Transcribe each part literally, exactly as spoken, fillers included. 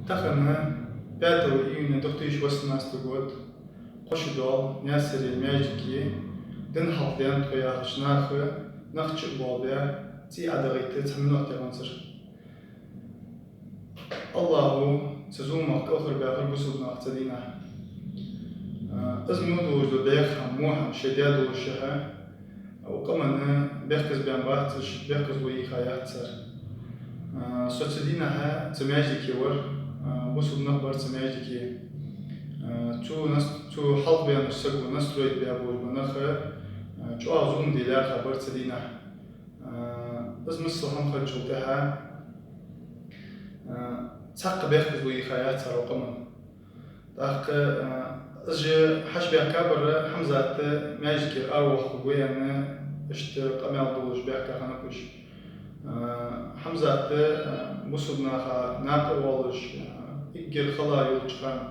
Тахан, пятого июня две тысячи восемнадцатый год, кхо шу дола Наьсаре маьждиге дин хьалхадаьннад тхо яхача наха нах чубоалабаь, цӀий Ӏодахийта цхьа минот тӀа гӀанцар. АллахӀа цу зуламах кӀалхарбаьхар бусалба нах цу дийнахьа. Из мо долаш дола бӀеха хӀама, во хӀама шоай даь долаш шехьа, укх къаманна бехказбаьнна бац уж, бехказло йийха яц цар. Со цу дийнахьа цу маьждиге вар, бусалба нах бар цу маьждиге. Цу нас-, цу хьалхабаьннача саго настроить баь болаш бола нах чӀоагӀа зулам де лаьрхӀа бар цу дийнахьа. Из миссел хӀама хилчул тӀехьагӀа цхьаккха бехказло йийха яц цар укх къаманна. ТӀаккха из же хьачубаьхкабар Хьамзат маьждигера аравоаккхаргва аьнна, иштта къамаьл долаш баьхка хиннаб уж. Хьамзат бусалба наха накъа оалаш, эггара хала йолча хана,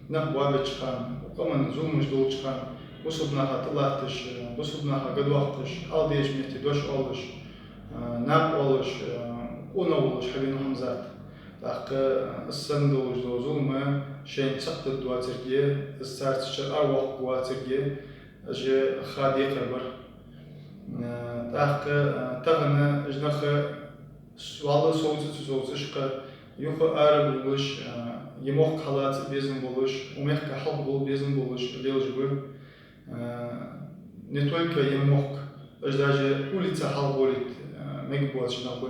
нах боабеча хана, укх къаманна зуламаш долча хана, бусалба наха тӀалатташ, бусалба наха гӀадоаккхаш, ала дезача метте дош оалаш, накъа оалаш, къонах волаш хьавенав Хьамзат. ТӀаккха из санна долаш дола зулам шоашта цхьаккха доацилга, из царца чура аравоаккхаргвоацилга, уж ха декхар бар. ТӀаккха тахан уж нах валла совца ца совцаш, юха арабувлаш, ер мохк хьалаца безам болаш, укх мехка хьалхагӀовла безам болаш лелаш ба. Не только ер мохк, уж даже улица хьалхагӀовлийта мегаш боацаш нах ба.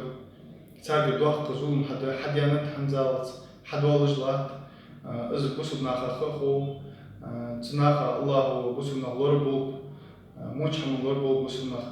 Царга доккха зулам хьада-, хьадаьннад Хьамзатаца, хьадоалаш латт. Из бусалба наха ха хов, цу наха АллахӀа бусалба нах лораболба, моча хӀаманна лораболба бусалба нах.